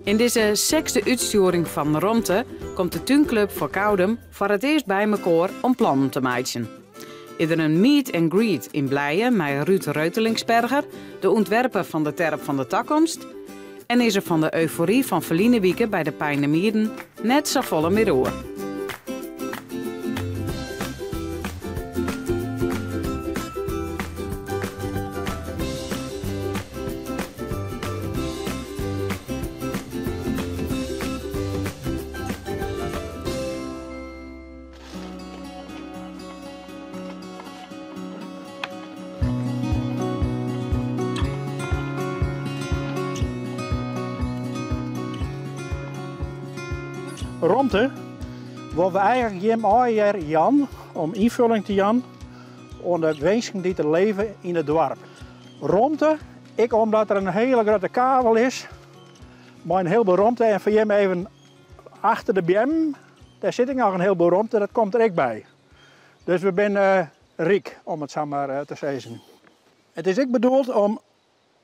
Yn dizze sechsde útstjoering fan Romte komt de Túnklup foar Koudum foar it earst by mekoar om plannen te meitsjen. Is der in meet and greet yn Blije mei Ruud Reutelingsperger, de ûntwerper fan de Terp fan de Takomst? En is der fan de eufory fan ferline wike by de Peinemieden net safolle mear oer? Romte wolle we eigentlik jim allegear jaan om ynfulling te jaan oan de winsken dy't der leve yn it doarp. Romte, ek omdat der in hiele grutte kavel is mei in hielboel romte en foar jim even achter de beammen, dêr sit ek noch in hielboel romte, dat komt der ek by. Dus we binne ryk, om it sa mar te sizzen. It is ek bedoeld om,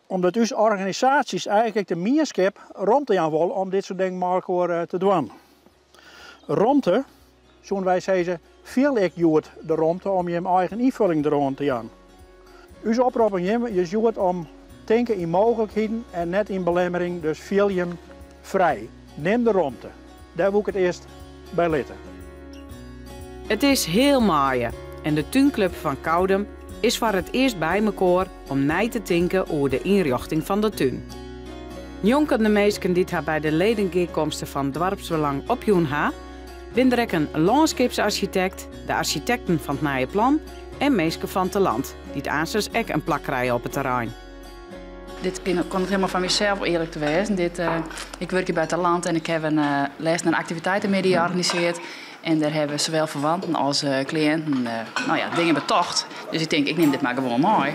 omdat ús organisaasjes eigentlik de mienskip romte jaan wolle om dit soart dingen mei elkoar te dwaan. Romte, soene wy sizze, fiel ek hjoed de romte om jim eigen ynfulling deroan te jaan. Us oprop oan jim is hjoed om tinke yn mooglikheden en net yn belemmering, dus fiel jim frij. Nim de romte. Dêr woe ik it earst by litte. It is heal maaie en de Túnklup fan Koudum is foar it earst by mekoar om nei te tinken oer de ynrjochting fan de tún. Njonken de minsken dy't har by de ledengearkomste fan Doarpsbelang opjûn ha, binne der ek in lânskipsarsjitekt, de arsjitekten fan it nije plan en minsken fan Talant, dy't aansens ek in plak krije op it terrein. Dit komt hielendal fan mysels, om earlik te wêzen. Dit, ik wurkje by Talant en ik haw in, lêsten in aktiviteitemiddei organisearre. En dêr hawwe sawol ferwanten as kliïnten no ja, dingen betocht. Dus ik tink, ik nim dit mar gewoan mei.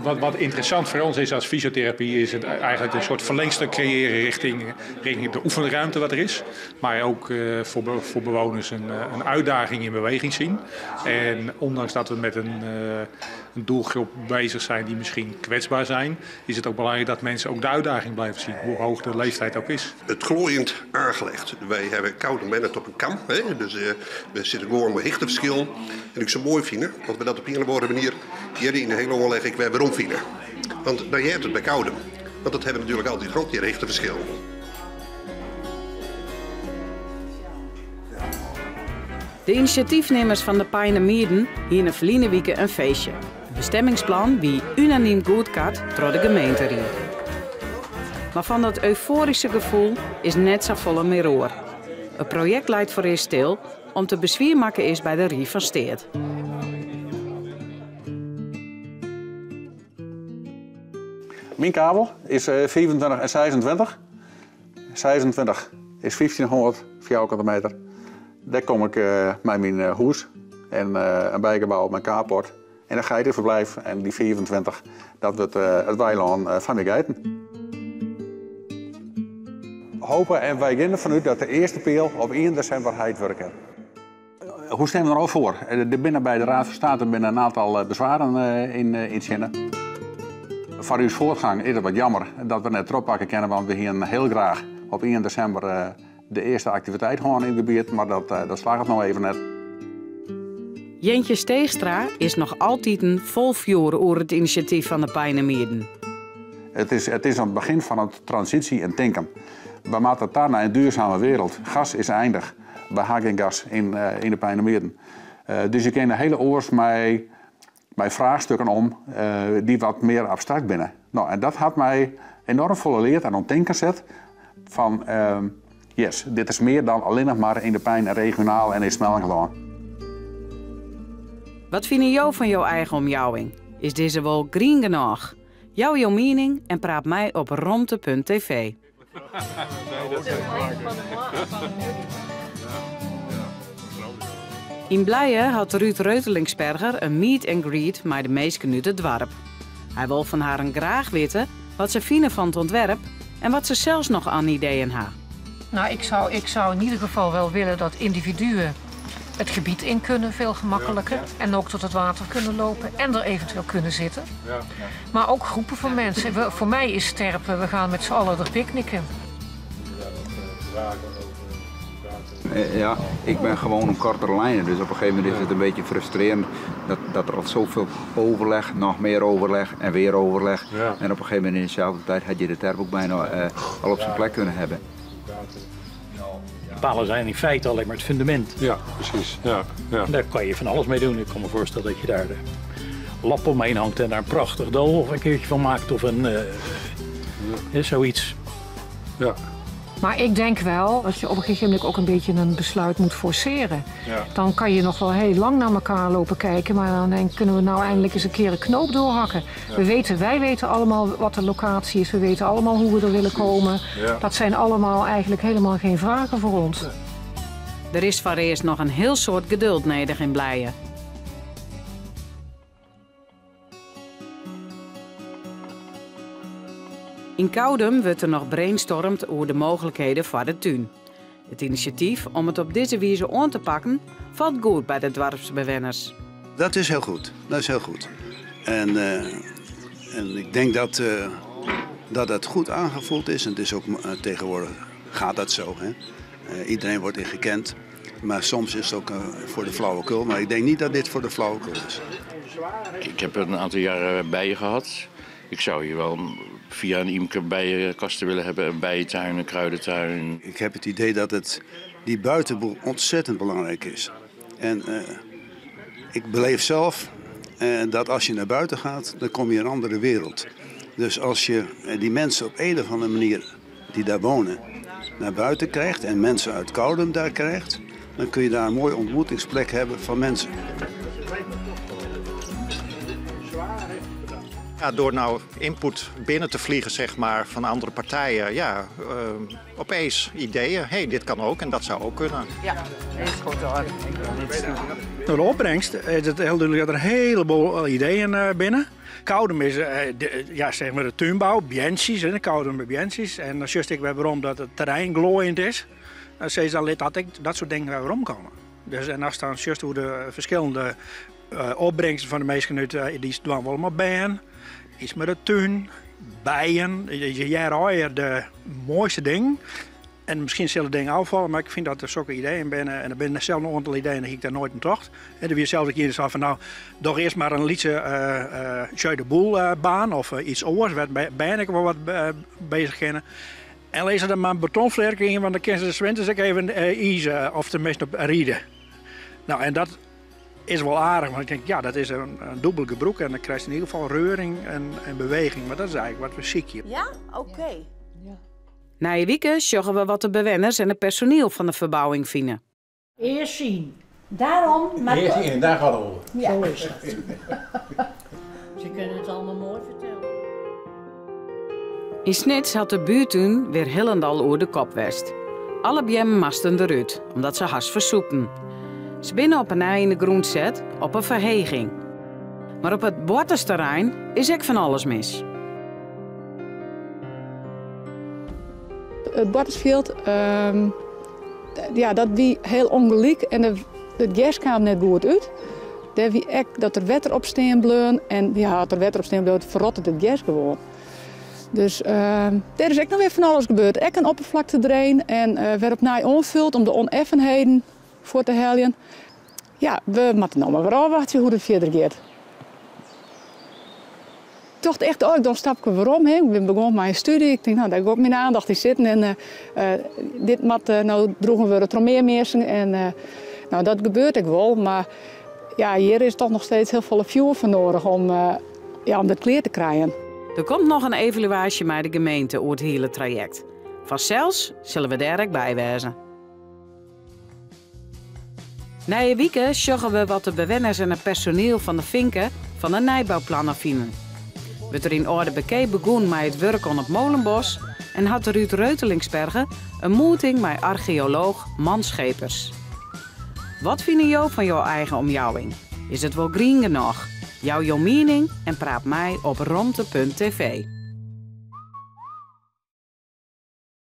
Wat interessant voor ons is als fysiotherapie is het eigenlijk een soort verlengstuk creëren richting de oefenruimte wat er is. Maar ook voor bewoners een uitdaging in beweging zien. En ondanks dat we met een doelgroep bezig zijn die misschien kwetsbaar zijn, is het ook belangrijk dat mensen ook de uitdaging blijven zien, hoe hoog de leeftijd ook is. Het glooiend aangelegd. Wij hebben koude mannen op een kam, hè? Dus we zitten gewoon met hichteverschil. En ik zou mooi vinden, want we dat op een of andere manier hier in de hele oorlog ik weer waarom vinden. Want dan je hebt het bij koude. Want dat hebben we natuurlijk altijd groot, die hichteverschil. De inisjatyfnimmers fan de Peinemieden hiene ferline wike in feestje. It bestemmingsplan wie unanym goedkard troch de gemeenteried. Mar fan dat eufoaryske gefoel is net safolle mear oer. It projekt leit foarearst stil om't der beswier makke is by de Rie fan Steat. Myn kavel is 25 en 26. 26 is 1500 fjouwerkante meter. Dêr kom ik mei myn hûs en in bygebou mei carport en in geiteferblijf. En dy 25, dat wurdt it weilân fan myn geiten. Hope en wy gean derfan út dat de earste peal op ien desimber heid wurde kin. Hoe steane we der no foar? Der binne by de Raad van State binne in aantal bezwaren yntsjinne. Foar ús voortgang is it wat jammer dat we net trochpakke kinne, want we hiene hiel graach op ien desimber de earste aktiviteit hân yn it gebiet, mar dat slagget no even net. Jentje Steegstra is noch altiten fol fjoer oer it inisjatyf fan de Peinemieden. It is it begjin fan in transysje yn tinken. We moatte ta nei in duurzame wereld. Gas is eindich. We ha gjin gas yn de Peinemieden. Dus je kinne hiel oars mei fraachstikken om dy't wat mear abstrakt binne. No, en dat hat my enoarm folle leard en oan tinken set fan yes, dit is mear dan allinnich mar yn de Pein en regionaal en yn Smellingerlân. Wat fine jo fan jo eigen omjouwing? Is dizze wol grien genôch? Jou jo miening en praat mei op romte.tv. Yn Blije hat Ruud Reutelingsperger in meet and greet mei de minsken út it doarp. Hy wol fan harren graach witte wat se fine fan it ûntwerp en wat se sels noch oan ideeën ha. Nou, ik zou, ik zou in ieder geval wel willen dat individuen. het gebied in kunnen, veel gemakkelijker. En ook tot het water kunnen lopen en er eventueel kunnen zitten. Maar ook groepen van mensen. Voor mij is terpen, we gaan met z'n allen er picknicken. Ja, ik ben gewoon een kortere lijnen, dus op een gegeven moment is het een beetje frustrerend dat er al zoveel overleg, nog meer overleg en weer overleg. En op een gegeven moment in dezelfde tijd had je de terp ook bijna al op zijn plek kunnen hebben. De palen zijn in feite alleen maar het fundament. Ja, precies. Ja, ja. En daar kan je van alles mee doen. Ik kan me voorstellen dat je daar de lap omheen hangt en daar een prachtig doolhof een keertje van maakt of een, zoiets. Maar ik denk wel dat je op een gegeven moment ook een beetje een besluit moet forceren. Dan kan je nog wel heel lang naar elkaar lopen kijken, maar dan denk ik, kunnen we nou eindelijk eens een keer een knoop doorhakken. Wij weten allemaal wat de locatie is, we weten allemaal hoe we er willen komen. Dat zijn allemaal eigenlijk helemaal geen vragen voor ons. Er is voor eerst nog een heel soort geduld nodig in Blije. In Koudum wordt er nog brainstormd over de mogelijkheden voor de tuin. Het initiatief om het op deze wijze aan te pakken valt goed bij de dorpsbewoners. Dat is heel goed. Dat is heel goed. En ik denk dat dat goed aangevoeld is. En het is ook tegenwoordig gaat dat zo. Hè? Iedereen wordt ingekend. Maar soms is het ook voor de flauwekul. Maar ik denk niet dat dit voor de flauwekul is. Ik heb een aantal jaren bijen gehad. Ik zou hier wel via een imker bijenkasten willen hebben, een bijentuin, een kruidentuin. Ik heb het idee dat die buitenboel ontzettend belangrijk is. En ik beleef zelf dat als je naar buiten gaat, dan kom je in een andere wereld. Dus als je die mensen op een of andere manier die daar wonen naar buiten krijgt en mensen uit Koudum daar krijgt, dan kun je daar een mooie ontmoetingsplek hebben van mensen. Ja, door nou input binnen te vliegen, van andere partijen, opeens ideeën. Hé, dit kan ook en dat zou ook kunnen. Ja, is goed hoor. De opbrengst is het heel duidelijk dat er een heleboel ideeën binnen. Koudum is de tuinbouw, biensies, hè, de Koudum met biensies. En dan just ik weer waarom dat het terrein glooiend is. Dan zei ze dan dat ik dat soort dingen weer omkomen. Dus, en als dan just hoe de verschillende opbrengsten van de meesten uit die doen wel maar bijen. Iets met de tuin, bijen. Je jij de mooiste ding. En misschien zullen dingen afvallen, maar ik vind dat er zulke ideeën binnen. En er zijn zelf nog een aantal ideeën die ik daar nooit in tocht. En er weer zelf een keer van, nou, toch eerst maar een liedje Jeu de Boel baan of iets oors, waar ben ik wel wat bezig kennen. En lees er maar een betonvlerk in, want dan kunnen ze de winters ook even ijzen, of tenminste op rieden. En dat is wel aardig, want ik denk, ja, dat is een dubbel gebroek en dan krijg je in ieder geval reuring en beweging. Maar dat is eigenlijk wat we zieken. Ja? Oké. Ja. Na je weekend zorgen we wat de bewoners en het personeel van de verbouwing vinden. Eerst zien. Daarom, maar Eerst zien en daar gaat het over. Ja. Zo is het. Ze kunnen het allemaal mooi vertellen. In Snits had de buurtuin weer helendal oer de kop west. Alle bjemmen masten eruit, omdat ze has versoepten. Ze binnen op een ei in de grond zet op een verheging. Maar op het Boortersterrein is ook van alles mis. Het Boortersveld, ja, dat wie heel ongelijk en de gas kwam net goed uit. Daar wie ek dat er wetter op steen bleun en ja, als er wetter op steen bleun, verrotte het gas gewoon. Dus daar is ook nog weer van alles gebeurd. Ek een oppervlakte erin en werd opnieuw onvuld om de oneffenheden voor te helpen. Ja, we moeten nog maar weer afwachten hoe het verder gaat. Ik dacht echt, oh, ik doe een stapje waarom. Hè. Ik ben begonnen met mijn studie. Ik denk, nou, daar ga ik mijn aandacht in zitten. En dit moet nou droegen worden door meer mensen. En dat gebeurt ik wel. Maar ja, hier is toch nog steeds heel veel vuur voor nodig om dat kleer te krijgen. Er komt nog een evaluatie met de gemeente over het hele traject. Vanzelfs zullen we daar ook bij wezen. Na je weekend zorgen we wat de bewoners en het personeel van de Vinken van de nijbouwplannen vinden. Wordt er in orde bekeken begonnen met het werk aan het Molenbos en had Ruud Reutelingsperger een moeting met archeoloog Manschepers. Wat vinden jou van jouw eigen omjouwing? Is het wel green genoeg? Jouw mening en praat mij op romte punt tv.